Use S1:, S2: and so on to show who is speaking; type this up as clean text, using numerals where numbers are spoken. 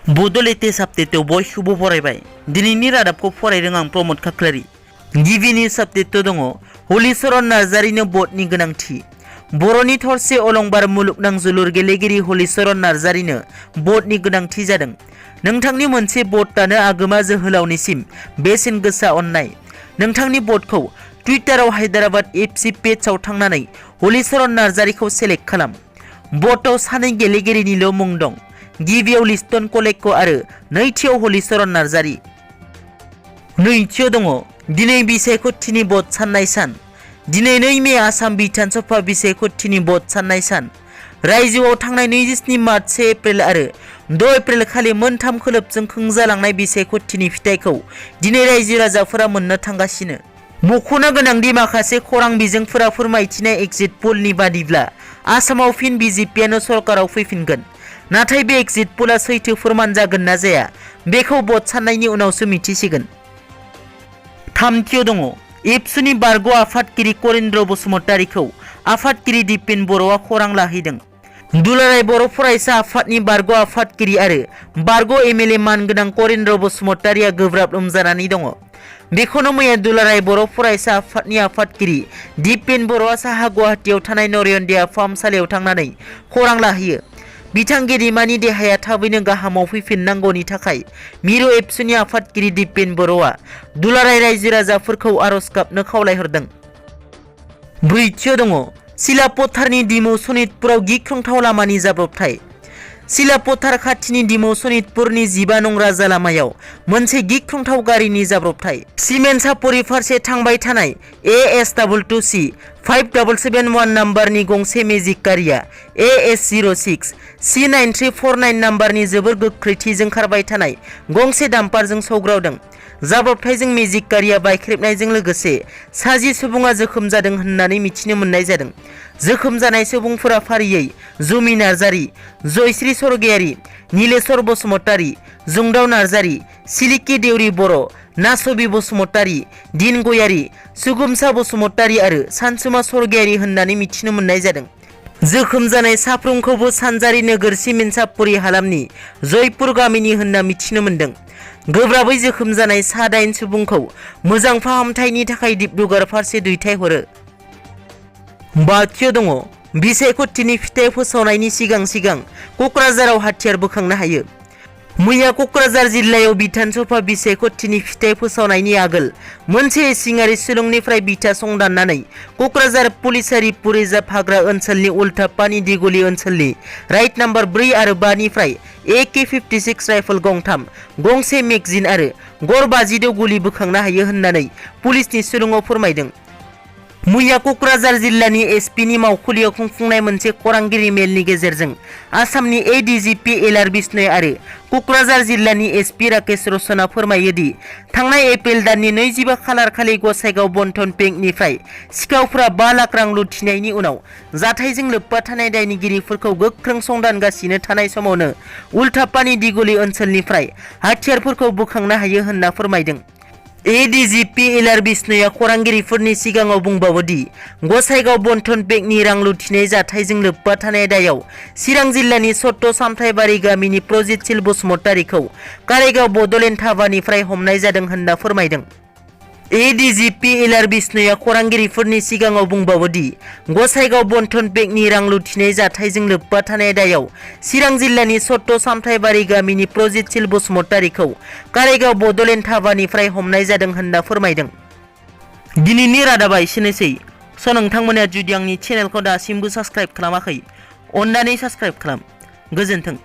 S1: बड' लेटेस्ट आपडेटआव बयखौबो बरायबाय। दिनैनि रादाबखौ फरायदों आं प्रमद खाख्लारि। गिबि निउज आपडेटआव दङ हलिचरन नार्जारिनो बडनि गोनांथि। बर'नि थरसे अलंबार मुलुगनां जोलुर गेलेगिरि हलिचरन नार्जारिनो बडनि गोनांथि जादों। नोंथांनि मोनसे बडआनो आगोमा जोहोलावनिसिम बेसेन गोसा अननाय। नोंथांनि बडखौ टुइटाराव हायदाराबाद एफसि पेजआव थांनानै हलिचरन नार्जारिखौ सेलेक्ट खालाम। बडआव सानै गेलेगिरिनिल' मुं दं। गिबियाव लिस्टन कलेक्को आरो नैथियाव हलिचरन नार्जारि। नैथियाव दङ दिनै बिसायख'थिनि बड साननाय सान। दिनै 2 मे आसाम बिधान सभा बिसायख'थिनि बड साननाय सान। रायजोआव थांनाय 27 मार्च, 1 एप्रिल आरो 2 एप्रिल खालि मोनथाम खोलोबजों खुंजालांनाय बिसायख'थिनि फिथाइखौ दिनै रायजो राजाफोरा मोननो थांगासिनो। मख'नो गोनांदि माखासे खौरां बिजोंफोरा फोरमायथिनाय एग्जिट पोलनि बादिब्ला आसामाव फिन बिजेपिआनो सरकाराव फैफिनगोन। नाथाय बे एग्जिट पोलआ सैथो फोरमान जागोन ना जाया बेखौ बड साननायनि उनावसो मिथिसिगोन। थामथियाव दङ एबसुनि बारग' आफादगिरि करेन्द्र बसुमतारीखौ आफादगिरि दिपेन बर'आ खौरां लाहैदों। दुलाराय बर' फरायसा आफादनि बारग' आफादगिरि आरो बारग' एमएलए मानगोनां करेन्द्र बसुमतारीया गोब्राब लोमजानानै दङ। बेखौनो मैया दुलाराय बर' फरायसा आफादनि आफादगिरि दिपेन बर'आ साहा गुवाहाटीआव थानाय नरेन देहा फाहामसालियाव थांनानै खौरां लाहैयो। बिथां गेदेमानि देहाया थाबैनो गाहामाव फैफिननांगौनि थाखाय मिरु एबसुनि आफादगिरि दिपेन बर'आ दुलाराय रायजो राजाफोरखौ आरज गाबनो खावलायहरदों। ब्रैथियाव दङ सिलापथारनि दिमौ सनितपुराव गिख्रंथाव लामानि जाब्रबथाय। सिलापथार खाथिनि दिमौ सनितपुरनि 15 नं राजा लामायाव मोनसे गिख्रंथाव गारिनि जाब्रबथाय। सिमेन्ट सापरि फारसे थांबाय थानाय AS222C 5771 नाम्बारनि गंसे मेजिक गारिया AS06 C9349 नाम्बारनि जोबोर गोख्रैथिजों खारबाय थानाय गंसे डाम्पारजों सौग्रावदों। जाब्रबथायजों मेजिक गारिया बायख्रेबनायजों लोगोसे 60 सुबुङा जोखोम जादों होननानै मिथिनो मोननाय जादों। जोखोम जानाय सुबुंफोरा फारियै जुमि नार्जारि, जयश्री सरगयारि, नीलेश्वर बसुमतारी, जोंदाव नार्जारि, सिलिकी देउरि बर', नासबी बसुमतारी, दिन गयारि, सुगुमसा बसुमतारी आरो सानसुमा सरगयारि होननानै मिथिनो मोननाय जादों। जोखोम जानाय साफ्रोमखौबो सानजारि नोगोर सिमेन्ट सापरि हालामनि जयपुर गामिनि होनना मिथिनो मोन्दों। गोब्राबै जोखोम जानाय सा 8 सुबुंखौ मोजां फाहामथायनि थाखाय डिब्रुगड़ फारसे दैथायहरो। बाथियाव दङ बिसायख'थिनि फिथाइ फोसावनायनि सिगां क'क्राझाराव हाथियार बोखांनो हायो। मैया क'क्राझार जिल्लायाव बिधान सभा बिसायख'थिनि फिथाइ फोसावनायनि आगोल मोनसे इसिङारि सुलुंनिफ्राय बिथा संदाननानै क'क्राझार पुलिसारि रिजार्भ हाग्रा ओनसोलनि उल्टापानि दिगलि ओनसोलनि राइट नाम्बार 4 आरो 5 निफ्राय AK-56 राइफल गंथाम, गंसे मेगजिन आरो गर 52 गुलि बोखांनो हायो होननानै पुलिसनि सुलुङाव फोरमायदों। मैया क'क्राझार जिल्लानि एसपिनि मावखुलियाव खुंफुंनाय मोनसे खौरांगिरि मेलनि गेजेरजों आसामनि ADGP LR बिष्णय आरो क'क्राझार जिल्लानि एसपि राकेश रशना फोरमायो दि थांनाय एप्रिल दाननि 25 खालार खालि गसाइगाव बन्धन बेंकनिफ्राय सिखावफोरा 5 लाख रां लुथिनायनि उनाव जाथायजों लोब्बा थानाय दायनिगिरिफोरखौ गोख्रों संदानगासिनो थानाय समावनो उल्टापानि दिगलि ओनसोलनिफ्राय हाथियारफोरखौ बोखांनो हायो होनना फोरमायदों। ADGP LR बिष्णयआ खौरांगिरिफोरनि सिगाङाव बुंबावो दि गसाइगाव बन्धन बेंकनि रां लुथिनाय जाथायजों लोब्बा थानाय दायाव चिरां जिल्लानि सत्त सामथाइबारि गामिनि प्रजितशील बसुमतारीखौ काराइगाव बडलेण्ड धाबानिफ्राय हमनाय जादों होनना फोरमायदों। ADGP LR बिष्णयआ खौरांगिरिफोरनि सिगाङाव बुंबावो दि गसाइगाव बन्धन बेंकनि रां लुथिनाय जाथायजों लोब्बा थानाय दायाव चिरां जिल्लानि सत्त सामथाइबारि गामिनि प्रजितशील बसुमतारीखौ काराइगाव बडलेण्ड धाबानिफ्राय हमनाय जादों होनना फोरमायदों। दिनैनि रादाबा एसेनोसै। नोंथांमोना जुदि आंनि चेनेलखौ दासिमबो साबस्क्राइब खालामाखै अन्नानै साबस्क्राइब खालाम। गोजोन्थों।